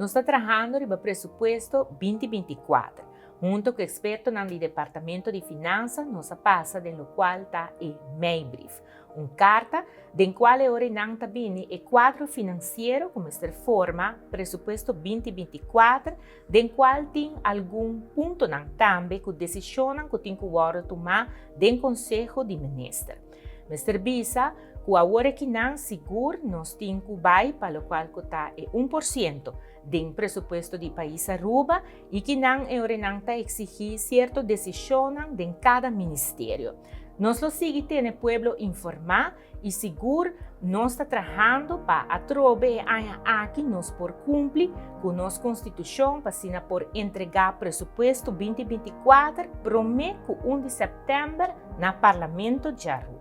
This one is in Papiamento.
Nos ta trahando riba presupuesto 2024. Hunto ku ekspertonan di Departamento di Finansa nos a pasa den lokual ta e meibrief, un karta den kual e ora nan ta bini e kuadro finansiero ku mester forma presupuesto 2024, den kual tin algun puntonan tambe ku desishonnan ku tin ku wòrdu tumá den Konseho di Minister. Mester bisa ku awor akinan sigur nos tin ku bai pa lokual ku ta e 1% den presupuesto di pais Aruba i kinan e orenan ta eksigí sierto desishonnan den kada ministerio. Nos lo sigui tene pueblo informá i sigur nos ta trahando pa atrobe e aña aki nos por kumpli ku nos konstitushon pa asina por entregá presupuesto 2024 promé ku 1 di sèptèmber na Parlamento djaruba.